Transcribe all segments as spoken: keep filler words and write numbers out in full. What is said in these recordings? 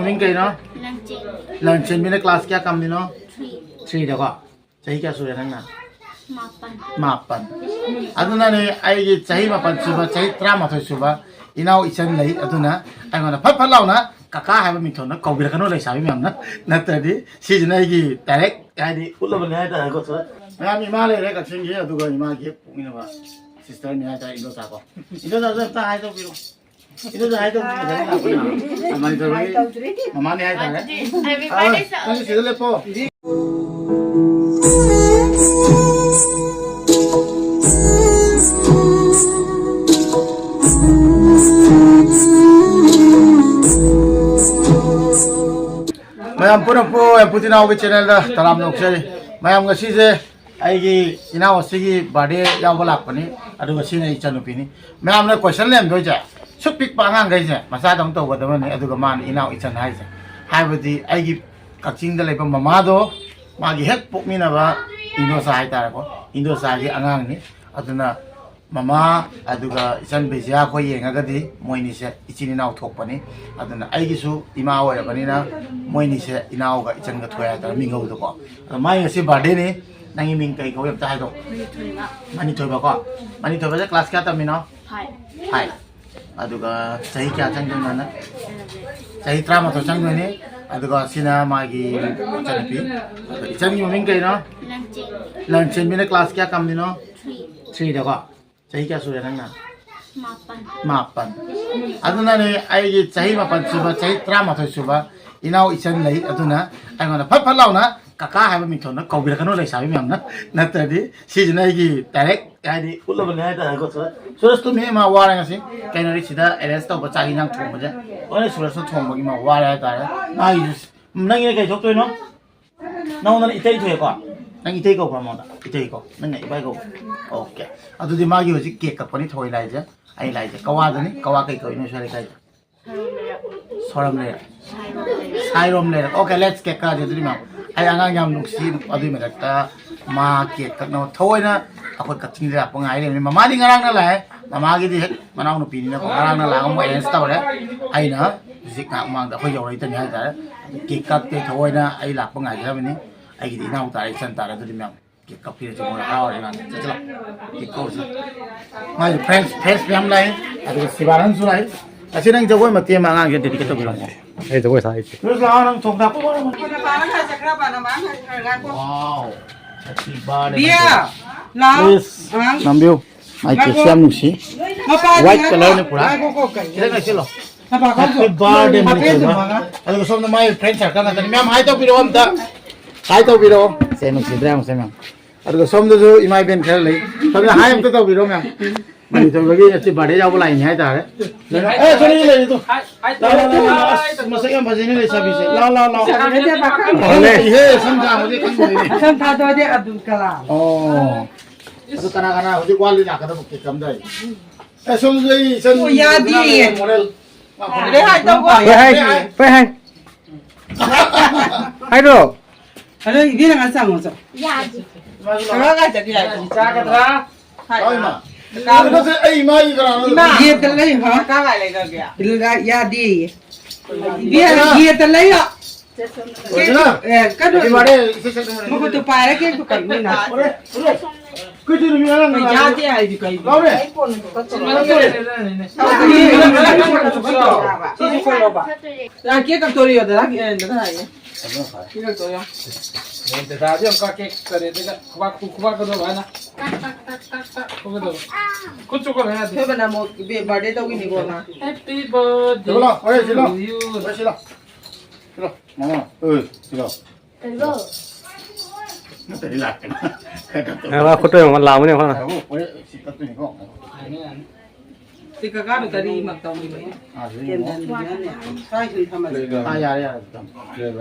ꯃꯤꯡ ꯀꯩꯅꯣ? ꯂꯟꯆꯦꯟꯕꯤꯅ ꯀ꯭ꯂꯥꯁ ꯀꯌꯥ ꯀꯝꯃꯤꯅꯣ? ꯊ꯭ꯔꯤꯗꯀꯣ꯫ ꯆꯍꯤ ꯀꯌꯥ ꯁꯨꯔꯦ ꯅꯪꯅ? ꯃꯥꯄꯟ꯫ ꯑꯗꯨꯅꯅꯦ ꯑꯩꯒꯤ ꯆꯍꯤ ꯃꯥꯄꯟ ꯁꯨꯕ, ꯆꯍꯤ ꯇꯔꯥꯃꯥꯊꯣꯏ ꯁꯨꯕ ꯏꯅꯥꯎ ꯏꯆꯟ ꯂꯩ꯫ ꯑꯗꯨꯅ ꯑꯩꯉꯣꯟꯗ ꯐꯠ ꯐꯠ ꯂꯥꯎꯅ ꯀꯀꯥ ꯍꯥꯏꯕ ꯃꯤꯡꯊꯣꯟꯗ ꯀꯧꯕꯤꯔꯛꯀꯅꯨ, ꯂꯩꯁꯥꯕꯤ ꯃꯌꯥꯝꯅ꯫ ꯅꯠꯇ꯭ꯔꯗꯤ ꯁꯤꯁꯤꯅ ꯑꯩꯒꯤ ꯗꯥꯏꯔꯦꯛ ꯍꯥꯏꯗꯤ ꯎꯠꯂꯕꯅꯦ ꯍꯥꯏꯇꯥꯔꯦꯀꯣ꯫ ꯃꯌꯥꯝ ꯏꯃꯥ ꯂꯩꯔꯦ ꯀꯛꯆꯤꯡꯒꯤ, ꯑꯗꯨꯒ ꯏꯃꯥꯒꯤ ꯍꯦꯛ ꯄꯣꯛꯃꯤꯟꯅꯕ ꯁꯤꯁꯇꯔꯅꯤ ꯍꯥꯏꯇꯥꯔꯦ, ꯏꯟꯗꯣꯆꯥꯀꯣ꯫ ꯏꯟꯗꯣꯆꯥꯁꯨ ꯑꯝꯇ ꯍꯥꯏ ꯇꯧꯕꯤꯔꯣ꯫ ꯏꯟꯗꯣꯆꯥ ꯍꯥꯏ ꯇꯧꯕꯤꯔꯣ, ꯉꯁꯥꯏ ꯂꯥꯛꯄꯅꯦ꯫ ꯃꯅꯤꯄꯨꯔꯒꯤ ꯃꯃꯥꯅꯤ ꯍꯥꯏꯇꯥꯔꯦ꯫ ꯑꯗꯨꯗꯤ happy ꯑꯥ, birthday ꯁꯥꯎ꯫ ꯅꯪꯁꯨ ꯁꯤꯗ ꯂꯦꯞꯄꯣ꯫ ꯃꯌꯥꯝ ꯄꯨꯝꯅꯃꯛꯄꯨ ꯑꯦꯝꯄꯨꯇꯤꯅꯥꯎꯒꯤ ꯆꯦꯅꯦꯜꯗ ꯇꯔꯥꯝꯅ ꯑꯣꯛꯆꯔꯤ꯫ ꯃꯌꯥꯝ, ꯉꯁꯤꯁꯦ ꯑꯩꯒꯤ ꯏꯅꯥꯎ ꯑꯁꯤꯒꯤ ꯕꯥꯔꯗꯦ ꯌꯥꯎꯕ ꯂꯥꯛꯄꯅꯤ, ꯑꯗꯨꯒ ꯁꯤꯅ ꯏꯆꯟꯅꯨꯄꯤꯅꯤ꯫ ꯃꯌꯥꯝꯅ ꯀꯣꯏꯁꯟ ꯂꯩꯔꯝꯗꯣꯏꯁꯦ, ꯁꯨꯛ ꯄꯤꯛꯄ ꯑꯉꯥꯡꯈꯩꯁꯦ ꯃꯆꯥꯗꯧꯅ ꯇꯧꯒꯗꯕꯅꯤ, ꯑꯗꯨꯒ ꯃꯥꯅ ꯏꯅꯥꯎ ꯏꯆꯟ ꯍꯥꯏꯁꯦ꯫ ꯍꯥꯏꯕꯗꯤ ꯑꯩꯒꯤ ꯀꯛꯆꯤꯡꯗ ꯂꯩꯕ ꯃꯃꯥꯗꯣ, ꯃꯥꯒꯤ ꯍꯦꯛ ꯄꯣꯛꯃꯤꯟꯅꯕ ꯏꯟꯗꯣꯆꯥ ꯍꯥꯏꯇꯥꯔꯦꯀꯣ, ꯏꯟꯗꯣꯆꯥꯒꯤ ꯑꯉꯥꯡꯅꯤ꯫ ꯑꯗꯨꯅ ꯃꯃꯥ ꯑꯗꯨꯒ ꯏꯆꯟ ꯕꯤꯖꯤꯌꯥ ꯑꯩꯈꯣꯏ ꯌꯦꯡꯉꯒꯗꯤ ꯃꯣꯏꯅꯤꯁꯦ ꯏꯆꯤꯟ ꯏꯅꯥꯎ ꯊꯣꯛꯄꯅꯤ꯫ ꯑꯗꯨꯅ ꯑꯩꯒꯤꯁꯨ ꯏꯃꯥ ꯑꯣꯏꯔꯕꯅꯤꯅ ꯃꯣꯏꯅꯤꯁꯦ ꯏꯅꯥꯎꯒ ꯏꯆꯟꯒ ꯊꯣꯛꯑꯦ ꯍꯥꯏꯇꯥꯔꯦ, ꯃꯤꯡꯒꯧꯗꯀꯣ꯫ ꯑꯗꯣ ꯃꯥꯒꯤ ꯉꯁꯤ ꯕꯥꯔꯗꯦꯅꯤ꯫ ꯅꯪꯒꯤ ꯃꯤꯡ ꯀꯩ ꯀꯧꯏ ꯑꯝꯇ ꯍꯥꯏꯗꯣ? ꯃꯅꯤꯊꯣꯏꯕ꯫ ꯃꯅꯤꯊꯣꯏꯕꯀꯣ? ꯃꯅꯤꯊꯣꯏꯕꯁꯦ ꯀ꯭ꯂꯥꯁ ꯀꯌꯥ ꯇꯝꯃꯤꯅꯣ? ꯐꯥꯏꯚ꯫ ꯐꯥꯏꯚ꯫ ꯑꯗꯨꯒ ꯆꯍꯤ ꯀꯌꯥ ꯆꯪꯗꯣꯏꯅꯣ ꯅꯪ? ꯆꯍꯤ ꯇꯔꯥꯃꯥꯊꯣꯏ ꯆꯪꯗꯣꯏꯅꯤ꯫ ꯑꯗꯨꯒ ꯁꯤꯅ ꯃꯥꯒꯤ ꯏꯆꯟꯅꯨꯄꯤ꯫ ꯑꯗꯣ ꯏꯆꯟꯒꯤ ꯃꯃꯤꯡ ꯀꯩꯅꯣ? ꯂꯟꯆꯦꯟꯕꯤ꯫ ꯂꯟꯆꯦꯟꯕꯤꯅ ꯀ꯭ꯂꯥꯁ ꯀꯌꯥ ꯇꯝꯃꯤꯅꯣ? ꯊ꯭ꯔꯤ꯫ ꯊ꯭ꯔꯤꯗꯀꯣ? ꯆꯍꯤ ꯀꯌꯥ ꯁꯨꯔꯦ ꯅꯪꯅ? ꯃꯥꯄꯟ꯫ ꯃꯥꯄꯟ꯫ ꯑꯗꯨꯅꯅꯦ ꯑꯩꯒꯤ ꯆꯍꯤ ꯃꯥꯄꯟ ꯁꯨꯕ, ꯆꯍꯤ ꯇꯔꯥꯃꯥꯊꯣꯏ ꯁꯨꯕ ꯏꯅꯥꯎ ꯏꯆꯟ ꯂꯩ꯫ ꯑꯗꯨꯅ ꯑꯩꯉꯣꯟꯗ ꯐꯠ ꯐꯠ ꯂꯥꯎꯅ ꯀꯀꯥ ꯍꯥꯏꯕ ꯃꯤꯡꯊꯣꯟꯗ ꯀꯧꯕꯤꯔꯛꯀꯅꯨ, ꯂꯩꯁꯥꯕꯤ ꯃꯌꯥꯝꯅ꯫ ꯅꯠꯇ꯭ꯔꯗꯤ ꯁꯤꯁꯤꯅ ꯑꯩꯒꯤ ꯗꯥꯏꯔꯦꯛ ꯍꯥꯏꯗꯤ ꯎꯠꯂꯕꯅꯦ ꯍꯥꯏꯇꯥꯔꯦꯀꯣ꯫ ꯁꯨꯔꯖ, ꯁꯨꯔꯖ ꯇꯨꯝꯃꯤ, ꯃꯥ ꯋꯥꯔꯦ ꯉꯁꯤ꯫ ꯀꯩꯅꯣꯗꯤ ꯁꯤꯗ ꯑꯦꯔꯦꯟꯖ ꯇꯧꯕ ꯆꯥꯛ ꯏꯟꯖꯥꯡ ꯊꯣꯡꯕꯁꯦ ꯂꯣꯏꯅ ꯁꯨꯔꯖꯅ ꯊꯣꯡꯕꯒꯤ ꯃꯥ ꯋꯥꯔꯦ ꯍꯥꯏꯇꯥꯔꯦ꯫ ꯃꯥꯒꯤꯁꯨ, ꯅꯪꯒꯤꯅ ꯀꯩ ꯊꯣꯛꯇꯣꯏꯅꯣ? ꯅꯉꯣꯟꯗꯅ ꯏꯇꯩ ꯊꯣꯛꯑꯦꯀꯣ? ꯅꯪ ꯏꯇꯩ ꯀꯧꯕ꯭ꯔꯥ ꯃꯉꯣꯟꯗ? ꯏꯇꯩ ꯀꯣ? ꯅꯪꯅ ꯏꯕꯥꯏ ꯀꯧꯕ? ꯑꯣꯀꯦ꯫ ꯑꯗꯨꯗꯤ ꯃꯥꯒꯤ ꯍꯧꯖꯤꯛ ꯀꯦꯛ ꯀꯛꯄꯅꯤ ꯊꯣꯏ ꯂꯥꯏꯁꯦ꯫ ꯑꯩ ꯂꯥꯏꯁꯦ ꯀꯋꯥꯗꯅꯤ꯫ ꯀꯋꯥ ꯀꯩ ꯀꯧꯏ ꯅꯣꯏ ꯁ꯭ꯋꯥꯏ ꯂꯩꯀꯥꯏꯗ? ꯁꯣꯔꯝ ꯂꯩꯔꯛ꯫ ꯁꯥꯏꯔꯣꯝ ꯂꯩꯔꯛ꯫ ꯑꯣꯀꯦ, let's cake ꯀꯛꯑꯁꯦ ꯑꯗꯨꯗꯤ ꯃꯌꯥꯝ꯫ ꯑꯩ ꯑꯉꯥꯡ ꯌꯥꯝ ꯅꯨꯡꯁꯤ꯫ ꯑꯗꯨꯏ ꯃꯊꯛꯇ ꯃꯥ ꯀꯦꯛ ꯀꯛꯅꯕ ꯊꯑꯣꯏꯅ ꯑꯩꯈꯣꯏ ꯀꯛꯆꯤꯡꯗ ꯂꯥꯛꯄ ꯉꯥꯏ ꯂꯩꯕꯅꯤ꯫ ꯃꯃꯥꯗꯤ ꯉꯔꯥꯡꯅ ꯂꯥꯛꯑꯦ꯫ ꯃꯃꯥꯒꯤꯗꯤ ꯍꯦꯛ ꯃꯅꯥꯎ ꯅꯨꯄꯤꯅꯤꯅꯀꯣ, ꯉꯔꯥꯡꯅ ꯂꯥꯛꯑꯒ ꯑꯃꯨꯛ ꯑꯦꯔꯦꯟꯖ ꯇꯧꯔꯦ꯫ ꯑꯩꯅ ꯍꯧꯖꯤꯛ ꯉꯥꯏꯍꯥꯛ ꯃꯃꯥꯡꯗ ꯑꯩꯈꯣꯏ ꯌꯧꯔꯛꯏꯗꯅꯤ ꯍꯥꯏꯇꯥꯔꯦ꯫ ꯀꯦꯛ ꯀꯛꯇꯦ, ꯊꯑꯣꯏꯅ ꯑꯩ ꯂꯥꯛꯄ ꯉꯥꯏꯖꯕꯅꯤ꯫ ꯑꯩꯒꯤꯗꯤ ꯏꯅꯥꯎ ꯇꯥꯔꯦ, ꯏꯆꯟ ꯇꯥꯔꯦ꯫ ꯑꯗꯨꯗꯤ ꯃꯌꯥꯝ ꯀꯦꯛ ꯀꯛꯄꯤꯔꯁꯤ, ꯃꯣꯏ ꯍꯔꯥꯎꯔꯦ ꯉꯥꯛꯇ꯫ ꯆꯠꯁꯤꯜꯂꯣ, ꯀꯦꯛ ꯀꯛꯎꯁꯤ꯫ ꯃꯥꯒꯤ ꯐ꯭ꯔꯦꯟꯁ, ꯐ꯭ꯔꯦꯟꯁ ꯃꯌꯥꯝ ꯂꯥꯛꯏ, ꯑꯗꯨꯒ ꯁꯤꯕꯥꯅꯟꯁꯨ ꯂꯥꯛꯏ꯫ ꯑꯁꯤ ꯅꯪ ꯖꯒꯣꯏ ꯃꯇꯦꯛ ꯑꯃ ꯑꯉꯥꯡꯁꯦ ꯗꯦꯗꯤꯀꯦꯠ ꯇꯧꯕꯤꯔꯝꯃꯣ꯫ ꯑꯩ ꯖꯒꯣꯏ ꯁꯥ ꯍꯩꯇꯦ꯫ ꯂꯥꯛꯑꯣ, ꯅꯪ ꯊꯣꯡ ꯊꯥꯛꯄ꯫ Wow. Happy birthday. ꯕꯤꯌꯥ, ꯂꯥꯛꯑꯣ꯫ Please, ꯑꯉꯥꯡ꯫ ꯅꯝꯕꯤꯌꯨ꯫ ꯃꯥꯏ ꯀꯦꯛꯁꯦ ꯌꯥꯝ ꯅꯨꯡꯁꯤ꯫ ꯃꯄꯥꯗꯤ white ꯉꯥꯏꯈꯣ꯫ Colourꯅꯤ ꯄꯨꯔꯥ꯫ ꯉꯥꯏꯈꯣꯀꯣ, ꯀꯩꯅꯣ꯫ ꯈꯤꯇꯪ ꯅꯛꯁꯤꯜꯂꯣ꯫ ꯃꯄꯥ ꯀꯧꯁꯨ꯫ Happy birthday, ꯍꯥꯄꯦꯟꯁꯨ Manipur. ꯃꯉꯥ꯫ ꯑꯗꯨꯒ ꯁꯣꯝꯗ ꯃꯥꯏ friend circle ꯉꯥꯛꯇꯅꯤ꯫ ꯃꯌꯥꯝ hi ꯇꯧꯕꯤꯔꯛꯑꯣ ꯑꯝꯇ꯫ Hi ꯇꯧꯕꯤꯔꯛꯑꯣ꯫ ꯁꯦ, ꯅꯨꯡꯁꯤꯗ꯭ꯔꯥ ꯌꯦꯡꯉꯨ ꯁꯦ, ꯃꯌꯥꯝ꯫ ꯑꯗꯨꯒ ꯁꯣꯝꯗꯁꯨ ꯏꯃꯥ ꯏꯕꯦꯟ ꯈꯔ ꯂꯩ꯫ ꯁꯣꯝꯗ hi ꯑꯝꯇ ꯇꯧꯕꯤꯔꯛꯑꯣ, ꯃꯌꯥꯝ꯫ ꯃꯅꯤꯄꯨꯔꯗꯒꯤ ꯉꯁꯤ birthday ꯌꯥꯎꯕ ꯂꯥꯛꯏꯅꯤ ꯍꯥꯏꯇꯥꯔꯦ꯫ ꯑꯦ, ꯁꯣꯝꯗ ꯂꯩ ꯑꯗꯨ꯫ ꯂꯥꯎ, ꯂꯥꯎ, ꯂꯥꯎ, ꯂꯥꯎ꯫ ꯑꯁ, ꯃꯁꯛ ꯌꯥꯝ ꯐꯖꯩꯅꯦ ꯂꯩꯁꯥꯕꯤꯁꯦ꯫ ꯂꯥꯎ, ꯂꯥꯎ, ꯂꯥꯎ꯫ ꯁꯥꯟꯅꯗꯦ ꯄꯥꯈꯪ꯫ ꯍꯣꯏꯅꯦ꯫ ꯏꯍꯦ, ꯁꯝ ꯁꯥꯡꯕꯁꯦ ꯈꯪꯗꯦꯅꯦ꯫ ꯁꯝ ꯊꯥꯗꯣꯛꯑꯗꯤ ꯑꯕꯗꯨꯜ ꯀꯂꯥꯝ꯫ ꯑꯣ꯫ ꯑꯗꯨ ꯀꯅꯥ ꯀꯅꯥ ꯍꯧꯖꯤꯛ ꯋꯥꯠꯂꯤ ꯂꯥꯛꯀꯗꯕ ꯀꯦꯛ ꯀꯝꯗꯥꯏ? ꯑꯦ, ꯁꯣꯝꯗ ꯑꯩ ꯏꯆꯟ ꯑꯣ, ꯌꯥꯗꯤꯌꯦ꯫ ꯃꯣꯗꯦꯜ꯫ ꯀꯔꯤ ꯍꯥꯏ ꯇꯧꯕ? ꯀꯩ ꯍꯥꯏ? ꯀꯩ ꯍꯥꯏ? ꯍꯥꯏꯔꯣ꯫ ꯑꯗꯣ ꯏꯕꯦꯝꯃ ꯉꯥ ꯆꯪꯉꯣ ꯆꯣ꯫ ꯌꯥꯗꯦ꯫ ꯀꯀꯥ ꯀꯥꯏ ꯆꯠꯈꯤ ꯍꯥꯏꯅꯣ? ꯆꯥꯒꯗ꯭ꯔꯥ? ꯍꯥꯏ꯫ ꯍꯣꯏ, ꯏꯃꯥ꯫ ꯀꯀꯥ꯫ ꯀꯩꯅꯣꯁꯦ ꯑꯩ ꯏꯃꯥꯒꯤ ꯀꯅꯥꯅꯣ? ꯏꯃꯥ꯫ ꯌꯦꯠꯇ ꯂꯩ, ꯍꯥ? ꯀꯀꯥ ꯀꯥꯏ ꯂꯩꯈ꯭ꯔꯒꯦ? ꯌꯥꯗꯤꯌꯦ꯫ ꯏꯕꯦꯝꯃ, ꯌꯦꯠꯇ ꯂꯩꯌꯣ꯫ ꯑꯦ, ꯀꯩꯅꯣ꯫ ꯏꯃꯥꯅꯦ, ꯏꯆꯦ ꯆꯠꯈ꯭ꯔꯦ꯫ ꯃꯈꯨꯠꯇꯨ ꯄꯥꯏꯔ ꯀꯦꯛꯇꯨ ꯀꯛꯃꯤꯟꯅ꯫ ꯍꯣꯔꯦꯟ, ꯍꯣꯔꯦꯟ꯫ ꯀꯩꯗꯧꯔꯤꯅꯣ, ꯃꯤ ꯑꯉꯥꯡ ꯀꯩ ꯉꯥꯏꯔꯦ꯫ ꯌꯥꯗꯦ ꯍꯥꯏꯗꯤ ꯀꯩꯅꯣ? ꯂꯥꯎꯅꯦ꯫ ꯁꯤꯁꯨ ꯈꯣꯠꯂꯣꯕ꯫ ꯂꯥꯛꯀꯦ ꯀꯛꯇꯣꯔꯤꯌꯣ, ꯗꯗꯥ, ꯑꯦ, ꯗꯗꯥ ꯍꯥꯏꯌꯦ꯫ ꯀꯦꯛ ꯀꯛꯇꯣꯔꯤꯌꯣ꯫ ꯗꯗꯥꯁꯨ ꯌꯥꯝ ꯀꯛꯀꯦ ꯇꯔꯦ, ꯑꯗꯨꯒ ꯈꯨꯕꯥꯛ, ꯈꯨꯕꯥꯛꯀꯗꯧꯕ ꯍꯥꯏꯅ꯫ ꯇꯛ, ꯇꯛ, ꯇꯛ, ꯇꯛ, ꯇꯛ ꯈꯣꯠꯀꯗꯧꯕ꯫ ꯈꯨꯠ ꯆꯣꯠꯀꯗꯧꯕ ꯌꯥꯗꯦ꯫ ꯑꯩꯈꯣꯏ ꯃꯅꯥ ꯑꯃꯨꯛ ꯏꯕꯦ-, birthday ꯇꯧꯈꯤꯅꯤꯀꯣ, ꯃꯥ꯫ Happy birthday ꯁꯤꯂꯣ, ꯍꯣꯔꯦꯟ ꯁꯤꯂꯣ꯫ To you꯫ ꯍꯣꯔꯦꯟ ꯁꯤꯂꯣ꯫ ꯁꯤꯂꯣ, ꯃꯃꯥ꯫ ꯑꯣꯏ, ꯁꯤꯂꯣ꯫ ꯀꯩꯅꯣ? ꯅꯠꯇ꯭ꯔꯗꯤ ꯂꯥꯛꯀꯅꯤ꯫ ꯑꯦ, ꯃꯥ ꯈꯨꯠꯇ ꯌꯦꯡꯉꯣ, ꯂꯥꯛꯑꯝꯃꯅꯤ ꯑꯩꯈꯣꯏꯅ꯫ ꯍꯣꯔꯦꯟ ꯁꯤ ꯀꯛꯇꯣꯏꯅꯤꯀꯣ꯫ ꯁꯤ ꯀꯀꯥꯗꯣ ꯀꯔꯤ ꯃꯇꯧꯒꯤꯅꯣ? ꯑꯥ, ꯁꯤ ꯌꯦꯡꯉꯣ꯫ ꯀꯦꯟꯗꯜꯗꯨꯅꯅꯦ, ꯁ꯭ꯋꯥꯏꯁꯤꯗ ꯊꯝꯃꯁꯦ꯫ ꯑꯥ, ꯌꯥꯔꯦ, ꯌꯥꯔꯦ, ꯊꯝꯃꯣ꯫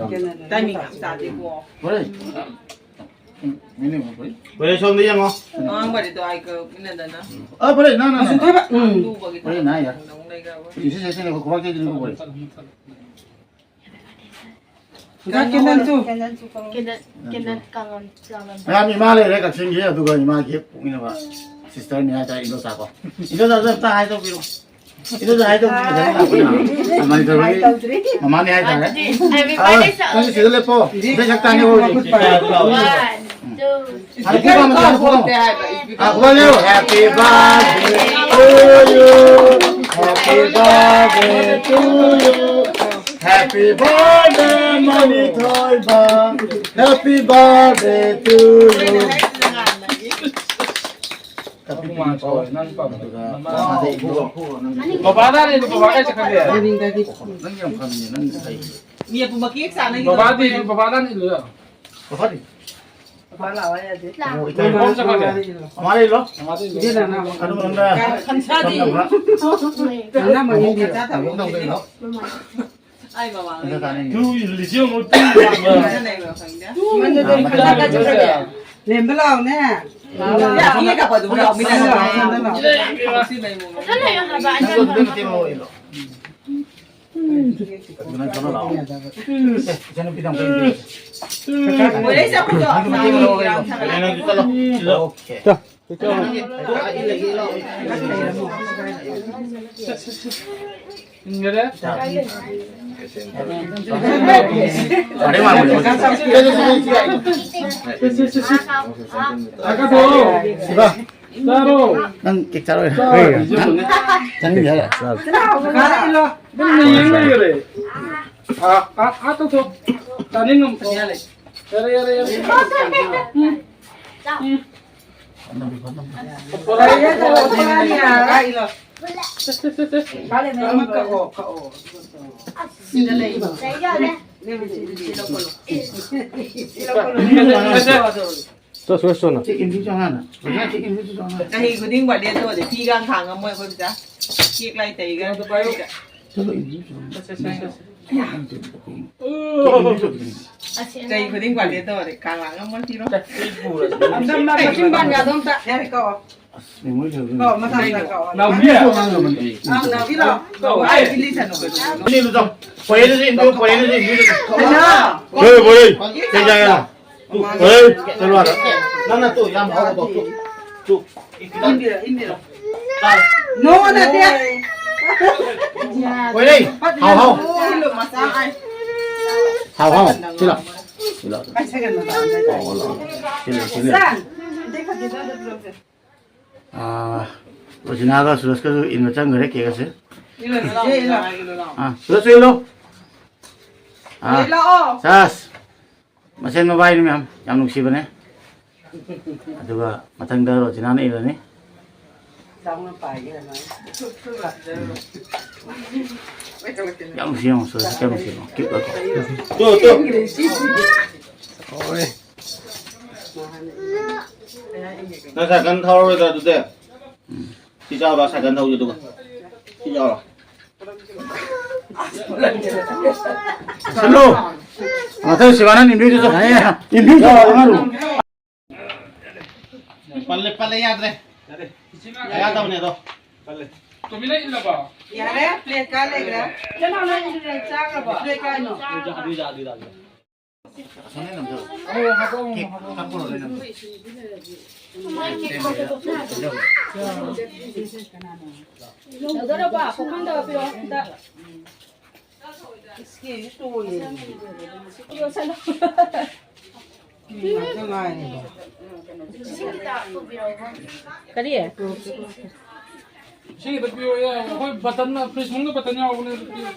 Timing ꯌꯥꯝ ꯆꯥꯗꯦꯀꯣ꯫ ꯍꯣꯔꯦꯟ꯫ ꯎꯝ, ꯃꯤꯅꯤꯠ ꯑꯃ ꯍꯣꯔꯦꯟ꯫ ꯍꯣꯔꯦꯟ ꯁꯣꯝꯗ ꯌꯦꯡꯉꯣ꯫ ꯑꯉꯥꯡꯕꯗꯤꯗꯣ ꯑꯩ ꯀꯛꯃꯤꯟꯅꯗꯅ꯫ ꯑꯥ, ꯍꯣꯔꯦꯟ, ꯅꯪ, ꯅꯪ, ꯅꯪ꯫ ꯃꯆꯨ ꯊꯣꯏꯕ꯫ ꯎꯝ꯫ ꯑꯗꯨꯕꯒꯤ ꯍꯣꯔꯦꯟ ꯅꯥ ꯌꯥ꯫ ꯊꯕꯛ ꯑꯃꯨꯛ ꯂꯩꯈ꯭ꯔꯕ꯫ ꯁꯤ, ꯁꯤ, ꯁꯤ, ꯁꯤ, ꯈꯨꯕꯥꯛ ꯆꯩꯗꯨꯅ ꯀꯣ ꯍꯣꯔꯦꯟ꯫ ꯀꯦꯟꯗꯜꯁꯨ꯫ ꯀꯦꯟꯗꯜ, ꯀꯦꯟꯗꯜ ꯀꯥꯡꯉꯝ ꯆꯥꯃꯝ꯫ ꯃꯌꯥꯝ ꯏꯃꯥ ꯂꯩꯔꯦ ꯀꯛꯆꯤꯡꯒꯤ, ꯑꯗꯨꯒ ꯏꯃꯥꯒꯤ ꯍꯦꯛ ꯄꯣꯛꯃꯤꯟꯅꯕ sisterꯅꯤ ꯍꯥꯏꯇꯥꯔꯦ, ꯏꯟꯗꯣꯆꯥꯀꯣ꯫ ꯏꯟꯗꯣꯆꯥꯁꯨ ꯑꯝꯇ hi ꯇꯧꯕꯤꯔꯣ꯫ ꯏꯗꯨꯗ ꯍꯥꯏꯗꯧ ꯃꯅꯤꯄꯨꯔꯒꯤ ꯃꯃꯥꯅꯤ ꯍꯥꯏꯇꯥꯔꯦ꯫ ꯑꯗꯨꯗꯤ happy birthday ꯅꯪ ꯁꯤꯗ ꯂꯦꯞꯄꯣ꯫ ꯏꯁꯩ ꯁꯛ ꯇꯥꯅꯤ ꯍꯧꯖꯤꯛ꯫ One, two, ꯍꯥꯏꯗꯤ ꯄꯨꯔꯛꯑꯣ, ꯄꯨꯔꯛꯑꯣ꯫ ꯍꯥꯏꯕ, ꯏꯁꯄꯤꯀꯔ ꯑꯥ, ꯄꯨꯔꯛꯑꯣ꯫ Happy birthday to you. Happy birthday to you. Happy birthday, ꯃꯅꯤꯊꯣꯏꯕ꯫ Happy birthday to you. ꯅꯪ ꯄꯥꯝꯕꯗꯣ꯫ ꯑꯗꯨꯒ ꯃꯁꯥꯗ ꯏꯕꯨꯡꯉꯣ꯫ ꯕꯕꯥꯗ ꯍꯥꯟꯅ ꯏꯜꯂꯨ, ꯕꯕꯥ ꯀꯥꯏ ꯆꯠꯈ꯭ꯔꯒꯦ? ꯅꯪ ꯌꯥꯝ ꯈꯪꯉꯤꯅꯦ, ꯅꯪ ꯍꯩ꯫ ꯃꯤ ꯑꯄꯨꯝꯕ ꯀꯦꯛ ꯆꯥꯅ ꯕꯕꯥꯗꯤ ꯏꯜꯂꯨ, ꯕꯕꯥꯗ ꯍꯥꯟꯅ ꯏꯜꯂꯨ ꯌꯥꯔꯣ? ꯕꯕꯥꯗꯤ? ꯕꯕꯥ ꯂꯥꯛꯑꯣ ꯌꯥꯗꯦ꯫ ꯏꯕꯨꯡꯉꯣ ꯏꯀꯥꯏ꯫ ꯀꯣꯝ ꯆꯠꯈ꯭ꯔꯒꯦ? ꯃꯃꯥ ꯂꯩ ꯏꯜꯂꯣ꯫ ꯃꯃꯥ ꯂꯩ ꯏꯜꯂꯨ꯫ ꯏꯆꯦ ꯅꯪ ꯑꯃ ꯀꯩꯅꯣ ꯃꯅꯨꯡꯗ ꯈꯟꯁꯥꯗꯤ꯫ ꯊꯝꯅꯕ꯭ꯔꯥ? ꯅꯪ ꯑꯃ ꯏꯟꯗꯤ ꯆꯥꯗꯕ꯫ ꯃꯕꯨꯛ ꯇꯧꯗꯣꯏꯔꯣ? ꯑꯩ ꯃꯃꯥ ꯂꯩ꯫ ꯑꯗꯨ ꯇꯥꯅꯤꯡꯉꯦ꯫ ꯇꯨ ꯏꯜꯂꯤꯁꯤ ꯌꯦꯡꯉꯨ, ꯇꯨ ꯏꯜꯂꯤꯁꯤ ꯌꯦꯡꯉꯨ꯫ ꯃꯥꯅ ꯂꯩꯕ꯭ꯔꯥ ꯈꯪꯗꯦ꯫ ꯃꯥꯅ ꯂꯩꯕ꯭ꯔꯥ ꯈꯪꯗꯦ꯫ ꯂꯦꯝꯕ ꯂꯥꯛꯑꯣꯅꯦ꯫ ꯌꯥ, ꯃꯤꯅ ꯀꯥꯄꯗꯨꯕꯨ ꯂꯥꯛꯑꯣ, ꯃꯤꯅ ꯂꯥꯛꯑꯣ, ꯂꯥꯛꯑꯣ꯫ ꯁꯤ ꯂꯩ ꯃꯃꯥ꯫ ꯈꯔ ꯂꯩꯌꯣ ꯍꯥꯏꯕ, ꯑꯩ ꯅꯪ ꯑꯗꯨꯗꯩ ꯃꯇꯦꯛ ꯑꯃ ꯂꯧꯔꯛꯑꯣ꯫ ꯅꯪ ꯊꯣꯛꯂꯛꯑꯣ꯫ ꯏꯆꯟꯅꯨꯄꯤꯗ ꯑꯝꯇ ꯌꯦꯡꯕꯤꯌꯨ꯫ ꯃꯣꯔꯦ ꯆꯠꯄꯗꯣ꯫ ꯅꯪꯁꯨ ꯃꯇꯦꯛ ꯑꯃ ꯂꯧꯔꯛꯑꯣ꯫ ꯅꯪꯁꯨ ꯆꯠꯂꯣ꯫ ꯑꯣꯀꯦ꯫ ꯆꯥ, ꯆꯥ꯫ ꯏꯟꯒꯔꯦ꯫ ꯁꯤ, ꯁꯤ, ꯁꯤ, ꯁꯤ꯫ ꯁꯤ, ꯁꯤ, ꯁꯤ, ꯁꯤ꯫ ꯆꯥꯔꯣ꯫ ꯅꯪ ꯀꯦꯛ ꯆꯥꯔꯣꯏ? ꯆꯥꯔꯣ꯫ ꯍꯥ? ꯆꯥꯅꯤꯡꯗꯦ ꯍꯥꯏꯔꯣ? ꯆꯥꯔꯣ꯫ ꯑꯗꯨꯝ ꯌꯦꯡ ꯂꯩꯈꯔꯦ꯫ ꯑꯥ, ꯑꯥ, ꯑꯥ, ꯇꯧꯊꯣꯛ꯫ ꯆꯥꯅꯤꯡꯉꯝ-, ꯌꯥꯔꯦ, ꯌꯥꯔꯦ, ꯌꯥꯔꯦ꯫ ꯎꯝ꯫ ꯎꯝ꯫ ꯁꯦ, ꯁꯦ, ꯁꯦ, ꯁꯦ꯫ ꯁꯤꯗ ꯂꯩ꯫ ꯁꯤ ꯂꯧꯈꯠꯂꯣ꯫ ꯁꯤ ꯂꯧꯈꯠꯂꯣ꯫ ꯆꯠꯁꯣ, ꯆꯠꯁꯣꯅ꯫ ꯆꯦꯛ ꯏꯟꯕꯤꯁꯨ ꯍꯥꯟꯅ꯫ ꯑꯣꯖꯥ, ꯆꯦꯛ ꯏꯟꯕꯤꯁꯨ ꯍꯥꯟꯅ꯫ ꯆꯍꯤ ꯈꯨꯗꯤꯡ ꯕꯥꯔꯗꯦ ꯇꯧꯔꯗꯤ ꯐꯤꯒ ꯊꯥꯡ ꯉꯝꯃꯣꯏ ꯑꯩꯈꯣꯏ ꯕꯤꯇꯥ꯫ ꯀꯦꯛ ꯂꯥꯏ ꯇꯩꯒ꯫ ꯆꯠꯂꯣ, ꯏꯟꯕꯤꯁꯨ ꯍꯥꯟꯅ꯫ ꯆꯠꯁꯦ, ꯆꯠꯁꯦ, ꯆꯠꯁꯦ꯫ ꯆꯦꯛ ꯏꯟꯕꯤꯁꯨ ꯍꯥꯟꯅ꯫ ꯆꯍꯤ ꯈꯨꯗꯤꯡ ꯕꯥꯔꯗꯦ ꯇꯧꯔꯗꯤ ꯀꯥꯡ ꯉꯝꯃꯣꯏ ꯐꯤꯔꯣ꯫ ꯑꯝꯇ ꯃꯥ ꯃꯆꯤꯟ ꯄꯥꯟꯒꯗꯣ ꯑꯝꯇ꯫ ꯌꯥꯔꯦ, ꯀꯛꯑꯣ꯫ ꯑꯁ, ꯃꯦꯃꯣꯔꯤ ꯂꯩꯕ꯫ ꯀꯛꯑꯣ, ꯃꯊꯪꯗ ꯀꯛꯑꯣ꯫ ꯅꯥꯎꯕꯤ꯫ ꯑꯃꯨꯛꯁꯨ ꯑꯉꯥꯡ ꯑꯃꯅꯤ꯫ ꯑꯪ, ꯅꯥꯎꯕꯤ ꯂꯥꯛꯑꯣ꯫ ꯀꯛꯑꯣ, ꯑꯩ ꯏꯜꯂꯤ ꯆꯠꯅꯕ꯫ ꯄꯣꯌꯦꯗꯨꯁꯨ ꯏꯟꯕꯤꯌꯨ, ꯄꯣꯌꯦꯗꯨꯁꯨ ꯏꯟꯕꯤꯌꯨ꯫ ꯀꯩꯅꯣ? Power, power. ꯀꯩ ꯆꯥꯒꯦ? ꯍꯣꯏ, ꯆꯠꯂꯣ ꯑꯥꯗ꯫ ꯅꯪꯅ ꯇꯨ ꯌꯥꯝ ꯍꯥꯎꯕꯗꯣ ꯇꯨ꯫ ꯇꯨ꯫ ꯏꯟꯕꯤꯔꯣ, ꯏꯟꯕꯤꯔꯣ꯫ ꯆꯥꯔꯣ꯫ ꯅꯣ ꯅꯠꯇꯦ꯫ ꯑꯣꯏꯔꯦ꯫ ꯍꯥꯎ, ꯍꯥꯎ꯫ ꯀꯤꯂꯣ ꯃꯆꯥ ꯍꯥꯏ꯫ ꯍꯥꯎ, ꯍꯥꯎ꯫ ꯁꯤ ꯂꯥꯎ꯫ ꯁꯤ ꯂꯥꯎ꯫ ꯀꯥꯏ ꯁꯦꯀꯦꯟ ꯃꯆꯥ ꯑꯃ ꯂꯩ꯫ ꯑꯣ, ꯑꯣ, ꯂꯥꯎ꯫ ꯁꯤ ꯂꯩ, ꯁꯤ ꯂꯩ꯫ ꯁꯥ, ꯁꯤ ꯈꯛꯀꯤ ꯆꯥꯗꯕ ꯂꯧꯁꯦ꯫ ꯑꯥ, ꯔꯣꯖꯤꯅꯥꯒ ꯁꯨꯔꯖꯀꯁꯨ ꯏꯟꯕ ꯆꯪꯈ꯭ꯔꯦ ꯀꯦꯛ ꯑꯁꯦ꯫ ꯏꯜꯂꯣ, ꯏꯜꯂꯣ, ꯏꯜꯂꯣ꯫ ꯑꯥ, ꯁꯨꯔꯖꯁꯨ ꯏꯜꯂꯣ꯫ ꯑꯥ, ꯏꯜꯂꯣ, ꯂꯥꯛꯑꯣ꯫ ꯆꯥꯁ꯫ ꯃꯁꯦꯟ ꯃꯕꯥꯏꯅꯤ ꯃꯌꯥꯝ, ꯌꯥꯝ ꯅꯨꯡꯁꯤꯕꯅꯦ꯫ ꯑꯗꯨꯒ ꯃꯊꯪꯗ ꯔꯣꯖꯤꯅꯥꯅ ꯏꯜꯂꯅꯤ꯫ ꯆꯥꯎꯅ ꯄꯥꯏꯒꯦ ꯑꯗꯨꯃꯥꯏꯅ꯫ ꯌꯥꯝ ꯅꯨꯡꯁꯤ, ꯌꯥꯝ ꯅꯨꯡꯁꯤ, ꯌꯥꯝ ꯅꯨꯡꯁꯤ, ꯌꯥꯝ ꯅꯨꯡꯁꯤ, ꯌꯥꯝ ꯅꯨꯡꯁꯤ꯫ Two, two. ꯍꯣꯏ꯫ ꯅꯪ ꯁꯥꯏꯀꯜ ꯊꯧꯔꯔꯣꯏꯗ꯭ꯔꯥ ꯑꯗꯨꯗꯤ? ꯎꯝ꯫ ꯁꯤ ꯆꯥꯎꯔꯣ, ꯁꯥꯏꯀꯜ ꯊꯧꯁꯦ ꯑꯗꯨꯒ꯫ ꯁꯤ ꯆꯥꯎꯔꯣ꯫ ꯆꯠꯂꯣ꯫ ꯃꯊꯪ ꯁꯤꯕꯥꯅ ꯏꯟꯕꯤꯗꯨ ꯆꯠ-, ꯏꯟꯕꯤꯗꯨ ꯆꯠ-, ꯑꯉꯥꯡꯗꯨ꯫ ꯄꯜꯂꯦ, ꯄꯜꯂꯦ, ꯌꯥꯗ꯭ꯔꯦ꯫ ꯌꯥꯗꯕꯅꯦ ꯑꯗꯣ꯫ ꯇꯨꯃꯤꯟꯅ ꯏꯜꯂꯕꯣ? ꯌꯥꯔꯦ, ꯄ꯭ꯂꯦꯠ ꯀꯥꯏ ꯂꯩꯈ꯭ꯔꯦ? ꯀꯅꯥꯅ ꯏꯟꯗ꯭ꯔꯦ ꯆꯥꯈ꯭ꯔꯕꯣ? ꯄ꯭ꯂꯦꯠ ꯀꯥꯏꯅꯣ? ꯑꯁꯣꯝꯗ ꯅꯝꯖꯔꯣ꯫ ꯀꯦꯛ ꯀꯛꯄ ꯂꯣꯏꯔꯦ ꯅꯝꯖꯔꯣ꯫ ꯌꯧꯗꯣꯔꯕꯣ? ꯄꯨꯈꯝꯗ ꯄꯤꯔꯛꯑꯣ, ꯑꯝꯇ꯫ ꯌꯣꯠꯁꯜꯂꯣ꯫ ꯀꯔꯤ? ꯏꯁꯤꯡ ꯈꯤꯇ ꯄꯤꯌꯣ, ꯑꯩꯈꯣꯏ ꯕꯇꯟ, ꯐ꯭ꯔꯤꯖ ꯃꯅꯨꯡꯗ ꯕꯇꯟ ꯌꯥꯎꯕꯅꯦ, ꯑꯗꯨ ꯄꯤꯌꯨ꯫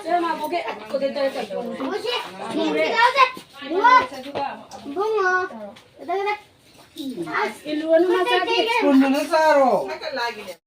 ꯁꯦ, ꯃꯥ ꯄꯣꯛꯀꯦ꯫ ꯀꯣꯗꯦ ꯇꯔꯦ ꯇꯔꯦ ꯇꯔꯦ꯫ ꯏꯕꯨꯡꯉꯣ꯫ ꯏꯜꯂꯨꯔꯅꯨ, ꯃꯆꯥꯗꯤ꯫ ꯁ꯭ꯀꯨꯜꯗꯨꯅ ꯆꯥꯔꯣ꯫